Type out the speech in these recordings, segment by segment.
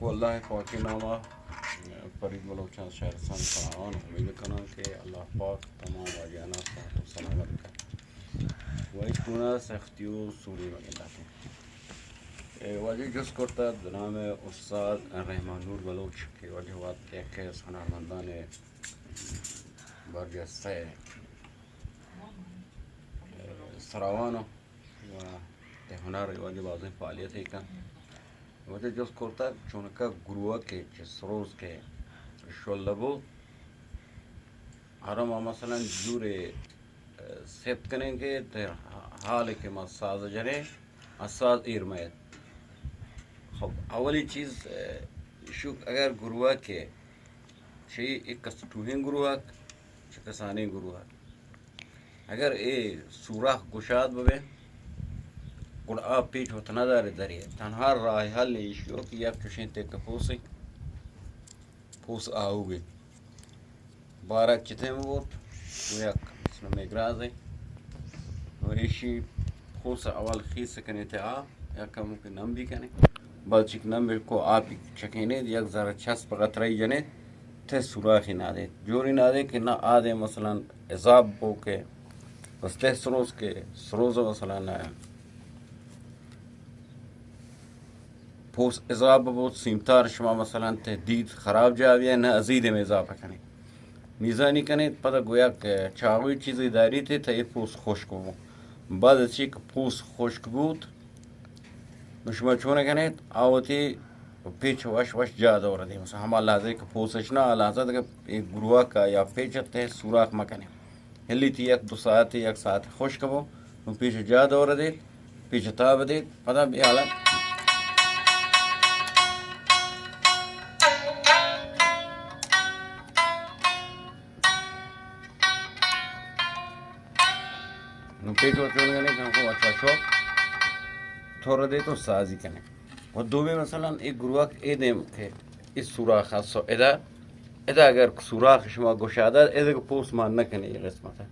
و اللہ پاکی ناما فرید بلوچان شہرستان سلاماں، امید کناں کہ اللہ پاک تمام واجہانا صحت و سلامت کن۔ و اے کونا سختی و سوری مگنداتیں۔ اے واجہ جست کرتا بنام استاد رحمان نور بلوچ کہ واجہ وقت یک ہنرمندان برجستہ سراوان و تہ ہنر واجہ بازیں فعالیت کن۔ واجہ جست کرتا چونکہ گروہ کہ چہ سروز کہ شلہ بو، ہر ما مثلاً جورے، اه، ثبت کنیں کہ تہ حال کہ ما ساز جنیں، ا ساز ایر میت۔ خب، اولی چیز، اه، شوک اگر گروہ کہ چہ یک کس ٹوہیں گروہ، چہ کسانیں گروہ، اگر اے سوراخ گشاد ببیں، گڑا آ پیچ وت نہ دارے درے۔ تنہا راہ حل ایشی کہ یک چوشیں تک پوسے، پوس آؤگے۔ بارک چتیں بوت، و یک مثلاً میگراز ہے۔ و ایشی پوس اول خیس کنے تہ آ، یک کمو کہ نم بھی کنے۔ بلچک نم کو آپ چکینے، یک ذرہ چسپ قطرہ جنے، تہ سوراخی نادے۔ جوری نادے کہ نہ آدے مثلاً عذاب بو کہ بس تہ سروز کہ سروز مثلاً پوس عذاب بوت، سیمتار شما مثلاً تہ دید خراب جاوی نہ ازید میں اضافہ کنے۔ میزانی کنے پدا گویا کہ چاغوی چیزی داری تہ تہ اے پوس خشک بو۔ بعد چی کہ پوس خشک بوت، نو شما چون کنیت؟ آ وتی پیچ وش وش جا دور دے۔ مثلاً ہما لحظہ کہ پوسش نہ، آ لحظہ کہ ایک گروہ کا یا پیچ تہ سوراخ مکنے۔ ہلی تی یک دو ساعت، یک ساعت خشک بو، نو پیچ جا دور دے، پیچ تاب دے، پدا بیا حالت۔ نو پیچ و چون کنے کہ ہم کو اچھا شو تھوڑا دے تو سازی کنے۔ و دومی مثلاً ایک گروہ اے دیم کہ اس سوراخ خاص ادا، ادا اگر سوراخ شما گشادہ، ادا کہ پوس مان نہ کنے یہ قسمت ہے۔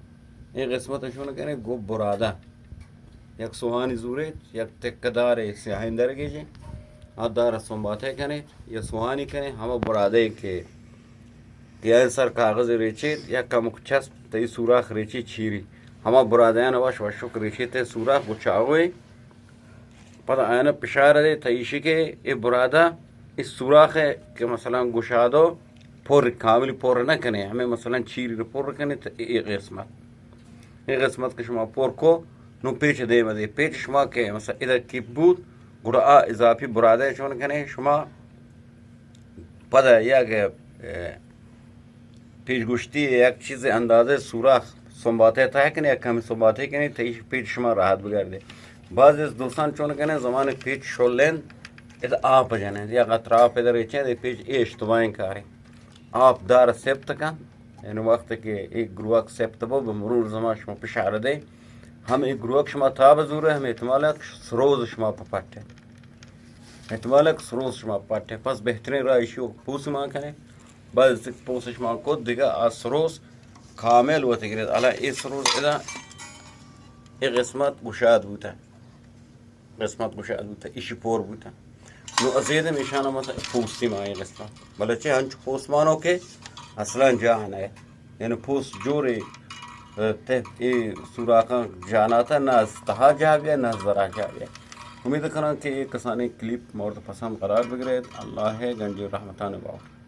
یہ قسمت شون کنے گو برادہ۔ یک سوہانی زورے، یک تکہ دارے سیاہیں درگیجے۔ آ دار سنباتے کنے، یا سوہانی کنے، ہما برادے کہ کہ آئی سر کاغذ ریچیت یا کمک چسپ تئی سوراخ ریچی چیری۔ ہما برادیان وش وشک ریچیت سوراخ گو چاغوی۔ پدا آیانا پشار دے تئی شی کہ اے برادا اے سوراخ کہ مثلاً گشادو پر کامل پر نہ کنے، ہمیں مثلاً چیری پر کنے تہ اے قسمت۔ اے قسمت کہ شما پر کو، نو پیچ دیم دے۔ پیچ شما کہ مثلاً ادا کیپ بوت، گڑا آ اضافی برادے چون کنے شما پدا یک، اه، پیش گوشتی یک چیز اندازے سوراخ سنباتے تہ کنے، یک کمی سنباتے کنے، تہ ایش پیچ شما راحت بگردے۔ بعض از دوستان چون کنے زمان پیچ شلین، اد آپ جنین، یا قطر آپ ادھر ریچین، دے پیچ اے اشتباہیں کارے۔ آپ دار سپت کن، یعنی وقت کہ ایک گروک سپت بو، بمرور زمان شما پشار دے، ہم ایک گروک شما تاب زورے، ہم احتمال ہے کہ سروز شما پہ پٹے۔ احتمال ہے کہ سروز شما پٹے۔ پس بہترین راہ ایشی کہ پوس مان کنے۔ بعد از کہ پوس شما کو دگہ آ سروز کامل وت گرد۔ حالا اے سروز ادا اے قسمت گشاد بوتا۔ قسمت گشاد بوتا۔ ایشی پور بوتا۔ نو ازید ہم ایشانا مثلا پوستی ما اے قسمت۔ بلے چہ ہنچ پوس مانو کہ اصلاً جاہ نہ۔ یعنی پوس جورے، اه، تہ اے سوراخاں جاناتا نہ از تہا جاہ بیا، نہ از درا جاہ بیا۔ امید کناں کہ اے کسانیں کلیپ مورد پسند قرار بگریت۔ اللہ گنجی رحمتان باوٹ۔